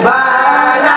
Bala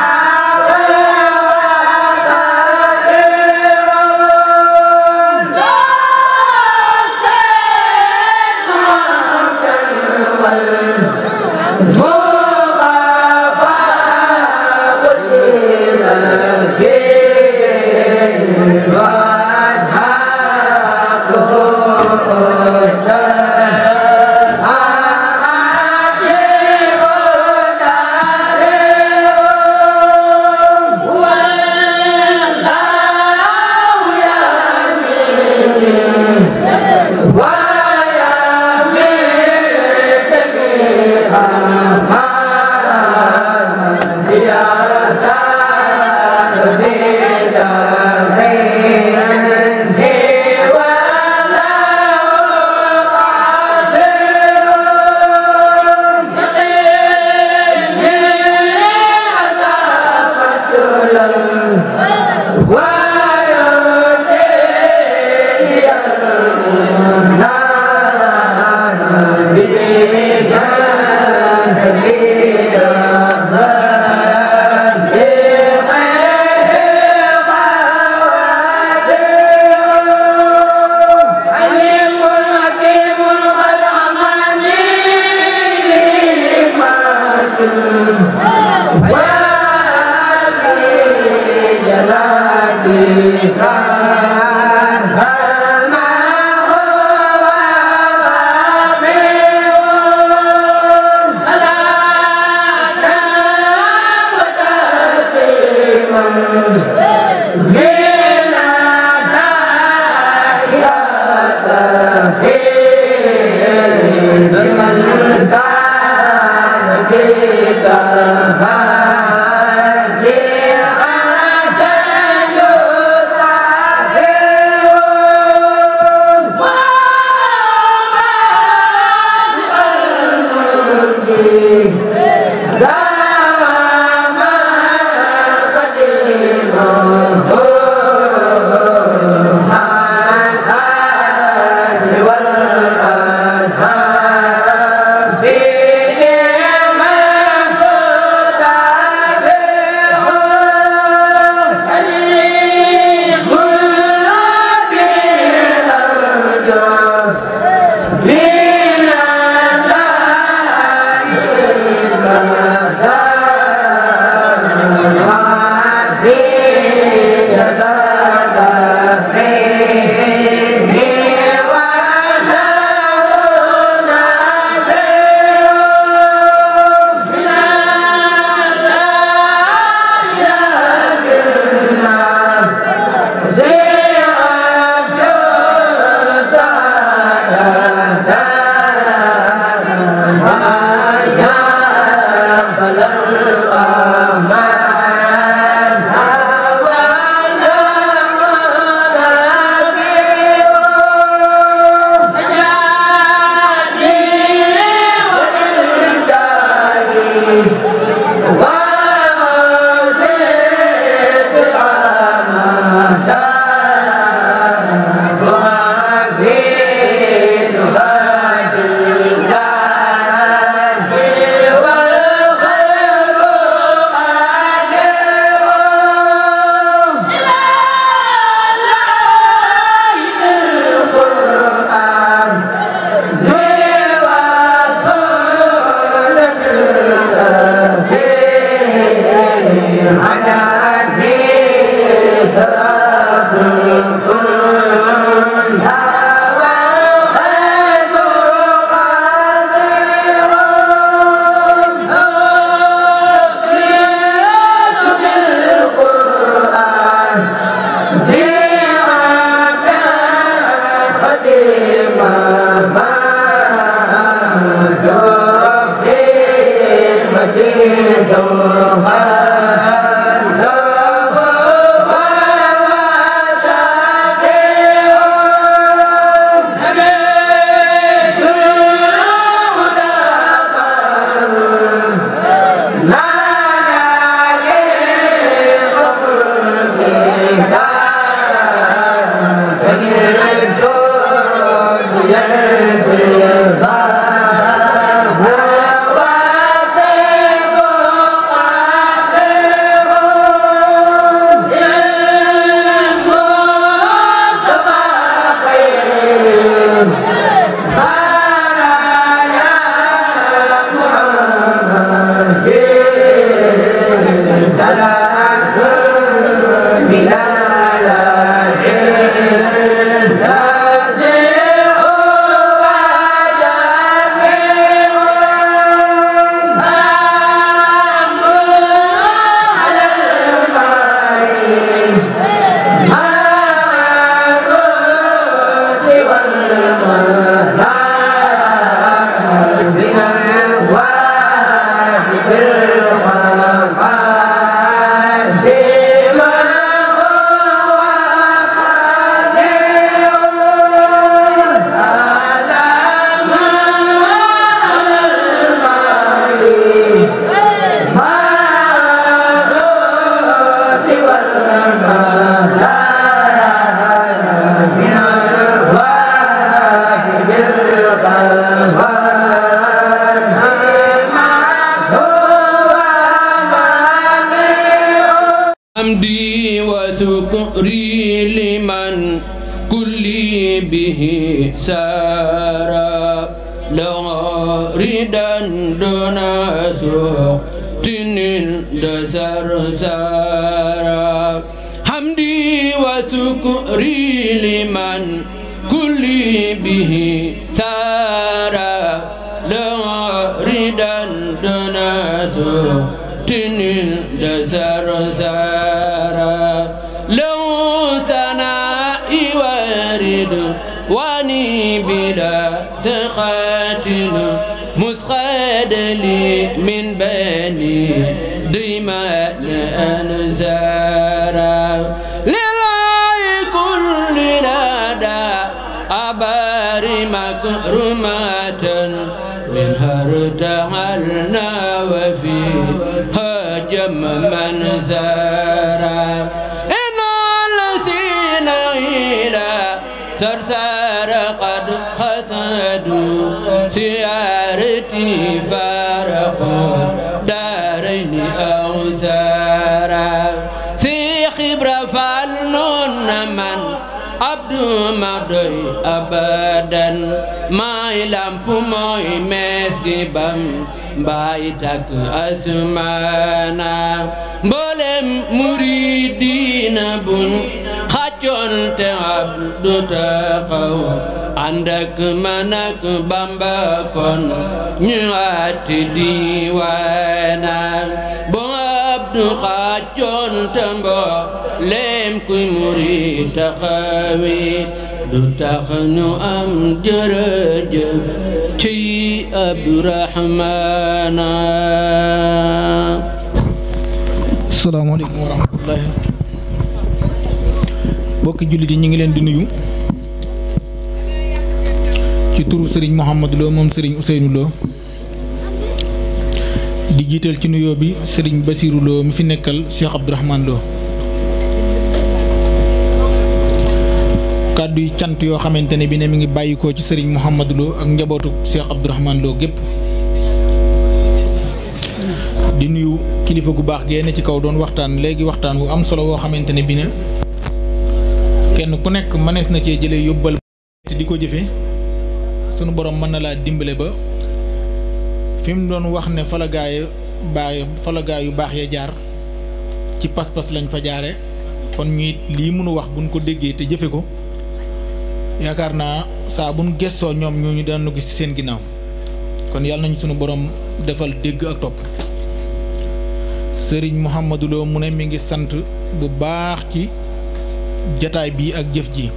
حمدي وشكري لمن كل به سارا لغردا دون سوق سرسارا حمدي وشكري لمن كل به سارا لغردا دناسو تنين سرسارا لو سناء ورد واني بلا ثقات مسخد لي من بني دماء أنزارا لله كل نادى أبار مكرمات منها ارتحلنا وفيها جم من زارا إن الذين إلى سرسار قد خسدوا سيارتي فارقوا دارين أو سارا سيخ برفالنون من عبد مدوي أبدا ما يلام فموي مسكي بام بايتك أسمانا بولم مريدين بن خاتون تعبد تقو عندك منك بامبا كون نيواتي ديوانا بو عبد خاتون تمبو لم كوي مريد تخاوي du tax ñu am jërëjëf ci Abdourahmana. asalaamaaleykum wa rahmatullahi. mbokki jullit yi ñu ngi leen di nuyu ci turu Serigne Mouhamadou Lo moom Serigne Ousseynou Lo di jiital ci nuyoo bi Serigne Bassirou Lo mi fi nekkal Cheikh Abdourahmane Lo. kàddu yi cant yoo xamante ne bi ne mi ngi bàyyikoo ci Serigne Mouhamadou Lo ak njabootu Cheikh Abdourahmane Lo gépp di nuyu kilifa gu baax génne ci kaw doon waxtaan léegi waxtaan wu am solo woo xamante ne bi ne kenn ku nekk mënees na cee jëlee yóbbal te di ko jëfe sunu borom mën na laa dimbale ba fi mu doon wax ne fa la gaa yu baax ya jaar ci pas-pas lañ fa jaare kon ñuy lii mënu wax buñ ko déggee te jëfe ko yaakaar naa saa buñ gestoo ñoom ñu dañu gis ci seen ginnaaw kon yàlla nañu sunu borom defal dégg ak topp. Serigne Mouhamadou Lo mu ne mi ngi sant bu baax ci jataay bi ak jëf ji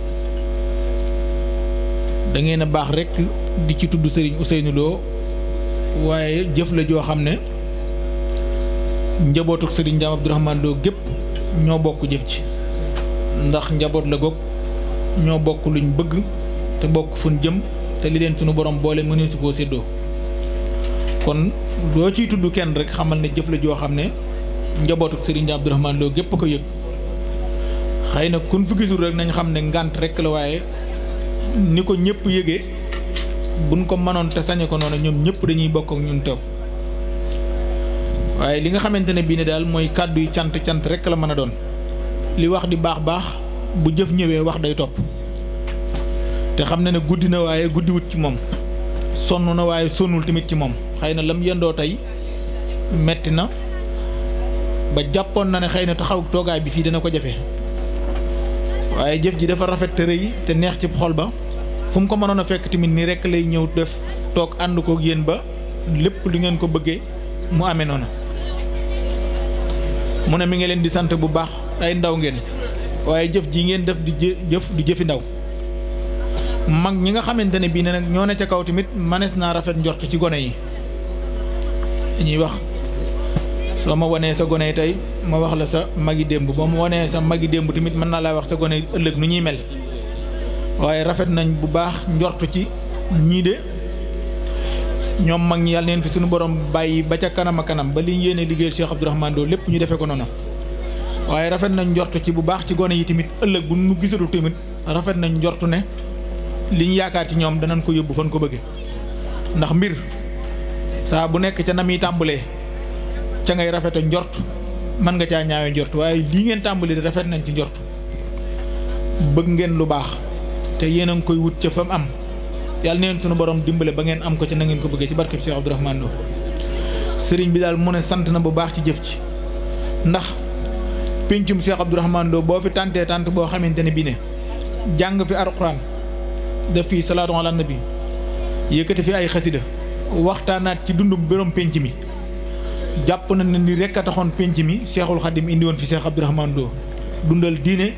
da ngeen a baax rek di ci tudd Serigne Ousseynou Lo waaye jëf la joo xam ne njabootuk Serigne Ndiam Abdourahmane Lo gépp ñoo bokk jëf ci ndax njaboot la goog ñoo bokk luñ bëgg te bokk fuñ jëm te li leen sunu borom boole mëneesu koo séddoo kon doo ciy tudd kenn rek xamal ne jëf la joo xam ne njabootuk Serigne Ndiam Abdourahmane Lo gépp ko yëg xëy na kun fi gisul rek nañ xam ne ngànt rek la waaye ni ko ñëpp yëgee buñ ko mënoon te sañe ko noonu ñoom ñëpp dañuy bokk ak ñun teew waaye li nga xamante ne bii ne daal mooy kàddu yi cant rek la mën a doon li wax di baax bu jëf ñëwee wax day topp te xam na ne guddi na waaye guddiwut ci moom sonn na waaye sonnul tamit ci moom xëy na lam yendoo tey metti na ba jàppoon na ne xëy na taxaw toogaay bi fii dana ko jafe waaye jëf ji dafa rafet te rëy te neex ci xol ba fu mu ko mënoon a fekk tamit nii rek lay ñëw def toog ànd koog yéen ba lépp lu ngeen ko bëggee mu amee noonu mu ne mi ngi leen di sant bu baax ay ndaw ngeen waaye jëf ji ngeen def di jëfi ndaw mag ñi nga xamante ne bii ne nag ñoo ne ca kaw tamit manees naa rafet njort ci gone yi dañuy wax soo ma wanee sa gone yi tey ma wax la sa magi démb ba mu wanee sa magi démb tamit mën naa laa wax sa gone yi ëllëg nu ñuy mel waaye rafet nañ bu baax njort ci ñii de ñoom mag ñi yàlla neen fi suñu borom bàyyi ba ca kanam a kanam ba li ñu yéene liggéeyal Cheikh Abdourahmane Lo lépp ñu defee ko noonu waaye rafet nañ njort ci bu baax ci gone yi tamit ëllëg bu nu gisatul tamit rafet nañ njort ne li ñu yaakaar ci ñoom danañ ko yóbbu fan ko bëgge ndax mbir saa bu nekk ca na muy tàmbalee ca ngay rafete njort mën nga caa ñaawe njort waaye lii ngeen tàmbali rafet nañ ci njort bëgg ngeen lu baax te yéen a ngi koy wut ca fa mu am yàlla neen sunu borom dimbale ba ngeen am ko ca na ngeen ko bëggee ci barkeb Cheikh Abdourahmane Lo sëriñ bi daal mu ne sant na bu baax ci jëf ci ndax péncum Cheikh Abdourahmane Lo boo fi tàntee tànt boo xamante ne bii ne jàng fi alxuraan def fi salaatu ala nabi yëkkati fi ay xasida waxtaanaat ci dundum borom pénc mi jàpp na ne ni rek a taxoon pénc mi Cheikhul Khadim indi woon fi Cheikh Abdourahmane Lo dundal diine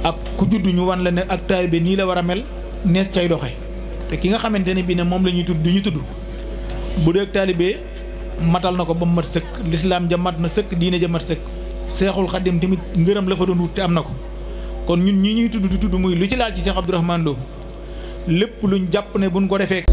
ak ku judd ñu wan la ne ak taalibe nii la war a mel nees cay doxe te ki nga xamante ne bii ne moom la ñuy tudd di ñu tudd bu dee taalibe matal na ko ba mu mat sëkk lislaam ja mat na sëkk diine ja mat sëkk Cheikhul Khadim tamit ngërëm la fa doon wut te am na ko kon ñun ñi ñuy tudd di tudd muy lu ci laal ci Cheikh Abdourahmane Lo lépp luñ jàpp ne buñ ko defee